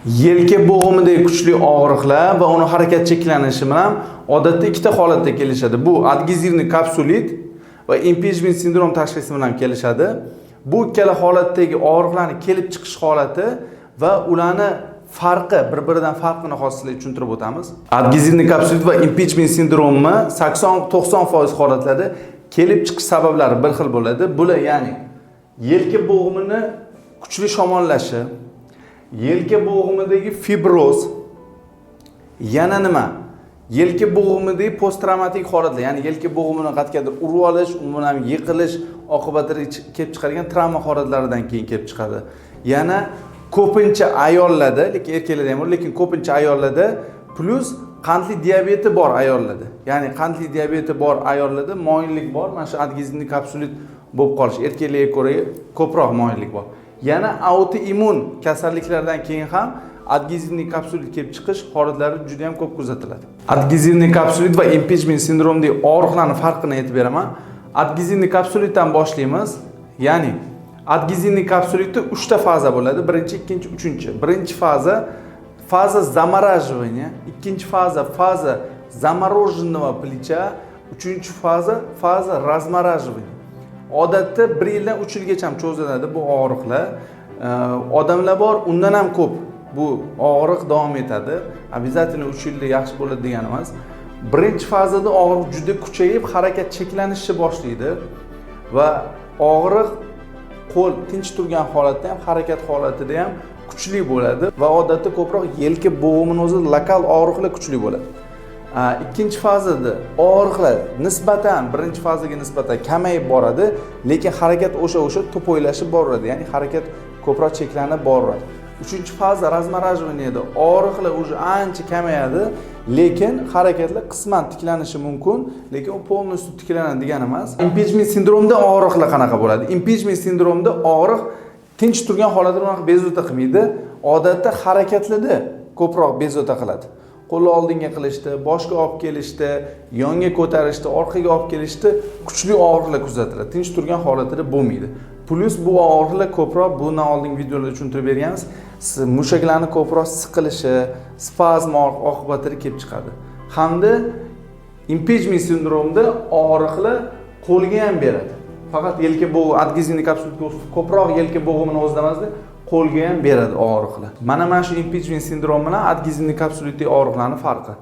Yelka bo'g'imidagi kuchli og'riqlar va uni harakat cheklanishi bilan odatda ikkita holatda kelishadi. Bu адгезивный kapsulit va импиджмент sindrom tashxisi bilan kelishadi. Bu ikkala holatdagi og'riqlarni kelib chiqish holati va ularni farqi, bir-biridan farqini hozir sizlarga tushuntirib o'tamiz. Адгезивный kapsulit va импиджмент sindromi 80-90% holatlarda kelib chiqish sabablari bir xil bo'ladi. Bular, ya'ni yelka bo'g'imini kuchli shamollashi, yelka bo'g'imidagi fibroz, yana nima? Yelka bo'g'imidagi posttravmatik holatlar, ya'ni yelka bo'g'imini qayergadir urib olish, u bilan yiqilish oqibatida kelib chiqadigan travma holatlaridan keyin kelib chiqadi. Yana ko'pincha ayollarda, lekin erkaklarda ham bor, lekin ko'pincha ayollarda, plyus qandli diabeti bor ayollarda. Ya'ni qandli diabeti bor ayollarda moyillik bor, mana shu адгезивный kapsulit bo'lib qolish, erkaklarga ko'ra ko'proq moyillik bor. Yana autoimmun kasalliklardan keyin ham адгезивный kapsulit kelib chiqish holatlari juda ham ko'p kuzatiladi. Адгезивный kapsulit va импиджмент sindromidagi og'riqlarni farqini aytib beraman. Адгезивный kapsulitdan boshlaymiz. Ya'ni адгезивный kapsulitda uchta faza bo'ladi. Birinchi, ikkinchi, uchinchi. Birinchi faza — фаза замораживания, ikkinchi faza — фаза замороженного плеча, uchinchi faza — фаза размораживания. Odatda 1 yildan 3 yilgacha cho'ziladi bu og'riqlar. Odamlar bor, undan ham ko'p bu og'riq davom etadi. Обязательно 3 yilda yaxshi bo'ladi degani emas. Birinchi fazada og'riq juda kuchayib, harakat cheklanishni boshlaydi va og'riq qo'l tinch turgan holatda ham, harakat holatida ham kuchli bo'ladi va odatda ko'proq yelka bo'g'imini o'zida lokal og'riqlar kuchli bo'ladi. Ikkinchi fazada og'riqlar nisbatan birinchi fazaga nisbatan kamayib boradi, lekin harakat o'sha to'poylashib boraveradi, ya'ni harakat ko'proq cheklanib boraveradi. Uchinchi faza, размораживание da og'riqlar уже ancha kamayadi, lekin harakatlar qisman tiklanishi mumkin, lekin u полностью tiklanadi degani emas. Импиджмент sindromda og'riqlar qanaqa bo'ladi? Импиджмент sindromda og'riq tinch turgan holatda unaqa bezovta qilmaydi, odatda harakatlarda ko'proq bezovta qiladi. Qo'lni oldinga qilishda, boshga olib kelishda, yonga ko'tarishda, orqaga olib kelishda kuchli og'riqlar kuzatiladi, tinch turgan holatida bo'lmaydi. Plyus bu og'riqlar ko'proq, bundan oldingi videolarda tushuntirib berganmiz, mushaklarni ko'proq siqilishi, spazm oqibatida kelib chiqadi. Hamda импиджмент sindromida og'riqlar qo'lga ham beradi, faqat yelka bo'g'imi, адгезивный kapsul ko'proq yelka bo'g'imini o'zida emasda, qo'lga ham beradi og'riqlar. Mana shu импиджмент sindrom bilan адгезивный kapsulitdagi og'riqlarni farqi.